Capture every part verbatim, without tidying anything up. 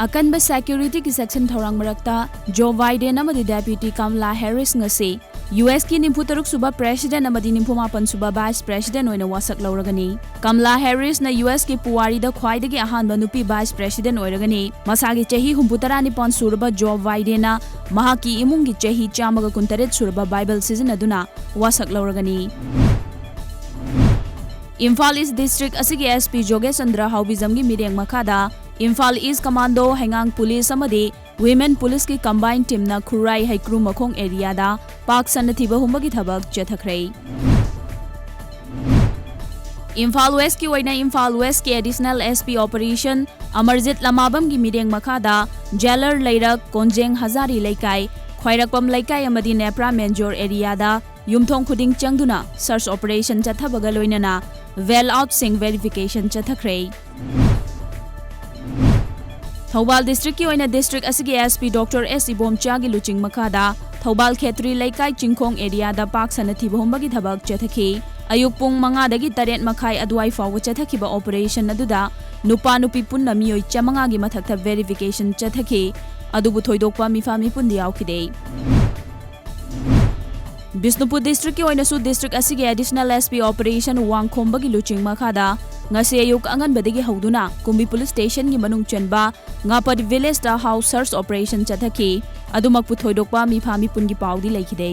ꯑꯀꯟꯕ ꯁꯦꯀ꯭ꯌꯨꯔꯤꯇꯤꯒꯤ ꯆꯦꯛꯁꯤꯟ ꯊꯧꯔꯥꯡ ꯃꯔꯛꯇ ꯖꯣ ꯕꯥꯏꯗꯦꯟ ꯑꯃꯗꯤ ꯗꯦꯄ꯭ꯌꯨꯇꯤ ꯀꯃꯂꯥ ꯍꯦꯔꯤꯁ ꯉꯁꯤ ꯌꯨ ꯑꯦꯁꯀꯤ ꯅꯤꯐꯨ ꯇꯔꯨꯛ ꯁꯨꯕ ꯄ꯭ꯔꯦꯁꯤꯗꯦꯟꯠ ꯑꯃꯗꯤ ꯅꯤꯐꯨ ꯃꯥꯄꯟ ꯁꯨꯕ ꯚꯥꯏꯁ ꯄ꯭ꯔꯦꯁꯤꯗꯦꯟꯠ ꯑꯣꯏꯅ ꯋꯥꯁꯛ ꯂꯧꯔꯒꯅꯤ꯫ ꯀꯃꯂꯥ ꯍꯦꯔꯤꯁꯅ ꯌꯨ ꯑꯦꯁꯀꯤ ꯄꯨꯋꯥꯔꯤꯗ ꯈ꯭ꯋꯥꯏꯗꯒꯤ ꯑꯍꯥꯟꯕ ꯅꯨꯄꯤ ꯚꯥꯏꯁ ꯄ꯭ꯔꯦꯁꯤꯗꯦꯟꯠ ꯑꯣꯏꯔꯒꯅꯤ꯫ ꯃꯁꯥꯒꯤ ꯆꯍꯤ ꯍꯨꯝꯐꯨ ꯇꯔꯥ ꯅꯤꯄꯥꯟ ꯁꯨꯔꯕ ꯖꯣ ꯕꯥꯏꯗꯦꯟꯅ ꯃꯍꯥꯛꯀꯤ ꯏꯃꯨꯡꯒꯤ ꯆꯍꯤ ꯆꯥꯝꯃꯒ ꯀꯨꯟꯇꯔꯦꯠ ꯁꯨꯔꯕ ꯕꯥꯏꯕꯜ ꯁꯤꯖꯤꯟꯅꯗꯨꯅ ꯋꯥꯁꯛ ꯂꯧꯔꯒꯅꯤ꯫ ꯏꯝꯐꯥꯜ ꯏꯁ ꯗꯤꯁꯇ꯭ꯔꯤꯛ ꯑꯁꯤꯒꯤ ꯑꯦꯁ ꯄꯤ ꯖꯣꯒꯦꯁ ꯆꯟꯗ꯭ꯔ ꯍꯥꯎꯕꯤꯖꯝꯒꯤ ꯃꯤꯠꯌꯦꯡ ꯃꯈꯥꯗ ꯏꯝꯐꯥꯜ ꯏꯁ ꯀꯃꯥꯟꯗꯣ, ꯍꯩꯉꯥꯡ ꯄꯨꯂꯤꯁ ꯑꯃꯗꯤ ꯋꯤꯃꯦꯟ ꯄꯨꯂꯤꯁꯀꯤ ꯀꯝꯕꯥꯏꯟ ꯇꯤꯝꯅ ꯈꯨꯔꯥꯏ ꯍꯩꯀ꯭ꯔꯨ ꯃꯈꯣꯡ ꯑꯦꯔꯤꯌꯥꯗ ꯄꯥꯛ ꯁꯟꯅ ꯊꯤꯕ ꯍꯨꯝꯕꯒꯤ ꯊꯕꯛ ꯆꯠꯊꯈ꯭ꯔꯦ꯫ ꯏꯝꯐꯥꯜ ꯋꯦꯁꯀꯤ ꯑꯣꯏꯅ ꯏꯝꯐꯥꯜ ꯋꯦꯁꯀꯤ additional S P operation Amarjeet ꯂꯃꯥꯕꯝꯒꯤ ꯃꯤꯠꯌꯦꯡ ꯃꯈꯥꯗ ꯖꯦꯂꯔ ꯂꯩꯔꯛ, ꯀꯣꯟꯖꯦꯡ ꯍꯖꯥꯔꯤ ꯂꯩꯀꯥꯏ, ꯈ꯭ꯋꯥꯏꯔꯛꯄꯝ ꯂꯩꯀꯥꯏ ꯑꯃꯗꯤ ꯅꯦꯄ꯭ꯔꯥ ꯃꯦꯟꯖꯣꯔ ꯑꯦꯔꯤꯌꯥꯗ ꯌꯨꯝꯊꯣꯡ ꯈꯨꯗꯤꯡ ꯆꯪꯗꯨꯅ ꯁꯔꯆ ꯑꯣꯄꯔꯦꯁꯟ ꯆꯠꯊꯕꯒ ꯂꯣꯏꯅꯅ ꯋꯦꯜ ꯑꯥꯎꯠꯁꯤꯡ ꯚꯦꯔꯤꯐꯤꯀꯦꯁꯟ ꯆꯠꯊꯈ꯭ꯔꯦ꯫ ꯊꯧꯕꯥꯜ ꯗꯤꯁꯇ꯭ꯔꯤꯛꯀꯤ ꯑꯣꯏꯅ ꯗꯤꯁꯇ꯭ꯔꯤꯛ ꯑꯁꯤꯒꯤ ꯑꯦꯁ ꯄꯤ ꯗꯣꯛꯇꯔ ꯑꯦꯁ ꯏꯕꯣꯝꯆꯥꯒꯤ ꯂꯨꯆꯤꯡ ꯃꯈꯥꯗ ꯊꯧꯕꯥꯜ ꯈꯦꯇ꯭ꯔꯤ ꯂꯩꯀꯥꯏ ꯆꯤꯡꯈꯣꯡ ꯑꯦꯔꯤꯌꯥꯗ ꯄꯥꯛ ꯁꯟꯅ ꯊꯤꯕ ꯍꯨꯝꯕꯒꯤ ꯊꯕꯛ ꯆꯠꯊꯈꯤ꯫ ꯑꯌꯨꯛ ꯄꯨꯡ ꯃꯉꯥꯗꯒꯤ ꯇꯔꯦꯠ ꯃꯈꯥꯏ ꯑꯗꯨꯋꯥꯏ ꯐꯥꯎꯕ ꯆꯠꯊꯈꯤꯕ ꯑꯣꯄꯔꯦꯁꯟ ꯑꯗꯨꯗ ꯅꯨꯄꯥ ꯅꯨꯄꯤ ꯄꯨꯟꯅ ꯃꯤꯑꯣꯏ ꯆꯥꯃꯉꯥꯒꯤ ꯃꯊꯛꯇ ꯚꯦꯔꯤꯐꯤꯀꯦꯁꯟ ꯆꯠꯊꯈꯤ꯫ ꯑꯗꯨꯕꯨ ꯊꯣꯏꯗꯣꯛꯄ ꯃꯤꯐꯥ ꯃꯤꯄꯨꯟꯗꯤ ꯌꯥꯎꯈꯤꯗꯦ꯫ ꯕꯤꯁꯅꯨꯄꯨꯔ ꯗꯤꯁꯇ꯭ꯔꯤꯛꯀꯤ ꯑꯣꯏꯅꯁꯨ ꯗꯤꯁꯇ꯭ꯔꯤꯛ ꯑꯁꯤꯒꯤ ꯑꯦꯗꯤꯁꯅꯦꯜ ꯑꯦꯁ ꯄꯤ ꯑꯣꯄꯔꯦꯁꯟ ꯋꯥꯡꯈꯣꯝꯕꯒꯤ ꯂꯨꯆꯤꯡ ꯃꯈꯥꯗ ꯉꯁꯤ ꯑꯌꯨꯛ ꯑꯉꯟꯕꯗꯒꯤ ꯍꯧꯗꯨꯅ ꯀꯨꯝꯕꯤ ꯄꯨꯂꯤꯁ ꯁ꯭ꯇꯦꯁꯟꯒꯤ ꯃꯅꯨꯡ ꯆꯟꯕ ꯉꯥꯄꯠ ꯚꯤꯂꯦꯖꯇ ꯍꯥꯎꯁ ꯁꯔꯆ ꯑꯣꯄꯔꯦꯁꯟ ꯆꯠꯊꯈꯤ꯫ ꯑꯗꯨꯃꯛꯄꯨ ꯊꯣꯏꯗꯣꯛꯄ ꯃꯤꯐꯥ ꯃꯤꯄꯨꯟꯒꯤ ꯄꯥꯎꯗꯤ ꯂꯩꯈꯤꯗꯦ꯫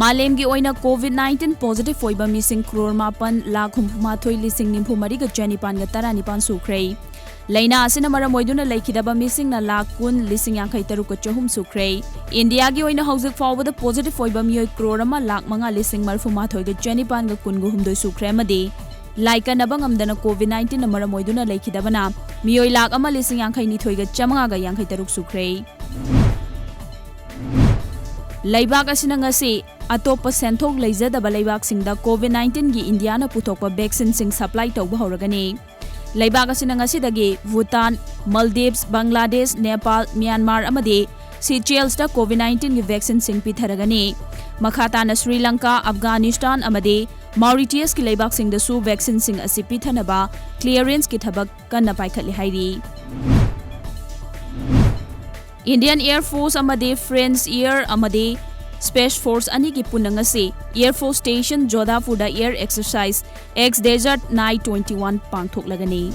ꯃꯥꯂꯦꯝꯒꯤ ꯑꯣꯏꯅ ꯀꯣꯚꯤꯗ ꯅꯥꯏꯟꯇꯤꯟ ꯄꯣꯖꯤꯇꯤꯚ ꯑꯣꯏꯕ ꯃꯤꯁꯤꯡ ꯀ꯭ꯔꯣꯔ ꯃꯥꯄꯟ ꯂꯥꯈ ꯍꯨꯝꯐꯨ ꯃꯥꯊꯣꯏ ꯂꯤꯁꯤꯡ ꯅꯤꯐꯨ ꯃꯔꯤꯒ ꯆꯅꯤꯄꯥꯟꯒ ꯇꯔꯥꯅꯤꯄꯥꯟ ꯁꯨꯈ꯭ꯔꯦ꯫ ꯂꯥꯏꯅꯥ ꯑꯁꯤꯅ ꯃꯔꯝ ꯑꯣꯏꯗꯨꯅ ꯂꯩꯈꯤꯗꯕ ꯃꯤꯁꯤꯡꯅ ꯂꯥꯈ ꯀꯨꯟ ꯂꯤꯁꯤꯡ ꯌꯥꯡꯈꯩ ꯇꯔꯨꯛꯀ ꯆꯍꯨꯝ ꯁꯨꯈ꯭ꯔꯦ꯫ ꯏꯟꯗꯤꯌꯥꯒꯤ ꯑꯣꯏꯅ ꯍꯧꯖꯤꯛ ꯐꯥꯎꯕꯗ ꯄꯣꯖꯤꯇꯤꯚ ꯑꯣꯏꯕ ꯃꯤꯑꯣꯏ ꯀ꯭ꯔꯣꯔ ꯑꯃ ꯂꯥꯈ ꯃꯉꯥ ꯂꯤꯁꯤꯡ ꯃꯔꯤꯐꯨ ꯃꯥꯊꯣꯏꯒ ꯆꯅꯤꯄꯥꯟꯒ ꯀꯨꯟꯒ ꯍꯨꯝꯗꯣꯏ ꯁꯨꯈ꯭ꯔꯦ ꯑꯃꯗꯤ ꯂꯥꯏꯀꯠꯅꯕ ꯉꯝꯗꯅ ꯀꯣꯚꯤꯗ ꯅꯥꯏꯟꯇꯤꯟꯅ ꯃꯔꯝ ꯑꯣꯏꯗꯨꯅ ꯂꯩꯈꯤꯗꯕꯅ ꯃꯤꯑꯣꯏ ꯂꯥꯈ ꯑꯃ ꯂꯤꯁꯤꯡ ꯌꯥꯡꯈꯩ ꯅꯤꯊꯣꯏꯒ ꯆꯥꯃꯉꯥꯒ ꯌꯥꯡꯈꯩ ꯇꯔꯨꯛ ꯁꯨꯈ꯭ꯔꯦ꯫ ꯂꯩꯕꯥꯛ ꯑꯁꯤꯅ ꯉꯁꯤ ꯑꯇꯣꯞꯄ ꯁꯦꯟꯊꯣꯛ ꯂꯩꯖꯗꯕ ꯂꯩꯕꯥꯛꯁꯤꯡꯗ ꯀꯣꯚꯤꯗ ꯅꯥꯏꯟꯇꯤꯟꯒꯤ ꯏꯟꯗꯤꯌꯥꯅ ꯄꯨꯊꯣꯛꯄ ꯚꯦꯛꯁꯤꯟꯁꯤꯡ ꯁꯄ꯭ꯂꯥꯏ ꯇꯧꯕ ꯍꯧꯔꯒꯅꯤ꯫ ꯂꯩꯕꯥꯛ ꯑꯁꯤꯅ ꯉꯁꯤꯗꯒꯤ ꯚꯨꯇꯥꯟ, ꯃꯜꯗꯤꯚꯁ, ꯕꯪꯒ꯭ꯂꯥꯗꯦꯁ, ꯅꯦꯄꯥꯜ, ꯃ꯭ꯌꯥꯟꯃꯥꯔ ꯑꯃꯗꯤ ꯁꯤꯆꯦꯜꯁꯇ ꯀꯣꯚꯤꯗ ꯅꯥꯏꯟꯇꯤꯟꯒꯤ ꯚꯦꯛꯁꯤꯟꯁꯤꯡ ꯄꯤꯊꯔꯒꯅꯤ꯫ ꯃꯈꯥ ꯇꯥꯅ ꯁ꯭ꯔꯤ ꯂꯪꯀꯥ, ꯑꯐꯒꯥꯅꯤꯁꯇꯥꯟ ꯑꯃꯗꯤ ꯃꯥꯎꯔꯤꯇꯤꯌꯁꯀꯤ ꯂꯩꯕꯥꯛꯁꯤꯡꯗꯁꯨ vaccine ꯁꯤꯡ ꯑꯁꯤ ꯄꯤꯊꯅꯕ clearance ꯀꯤ ꯊꯕꯛ ꯀꯟꯅ ꯄꯥꯏꯈꯠꯂꯤ ꯍꯥꯏꯔꯤ꯫ Indian Air Force ꯑꯃꯗꯤ French Air ꯑꯃꯗꯤ Space Force ꯑꯅꯤꯒꯤ ꯄꯨꯟꯅ ꯉꯁꯤ Air Force Station ꯖꯣꯙꯥꯄꯨꯔꯗ air exercise X Desert Night twenty one ꯄꯥꯡꯊꯣꯛꯂꯒꯅꯤ꯫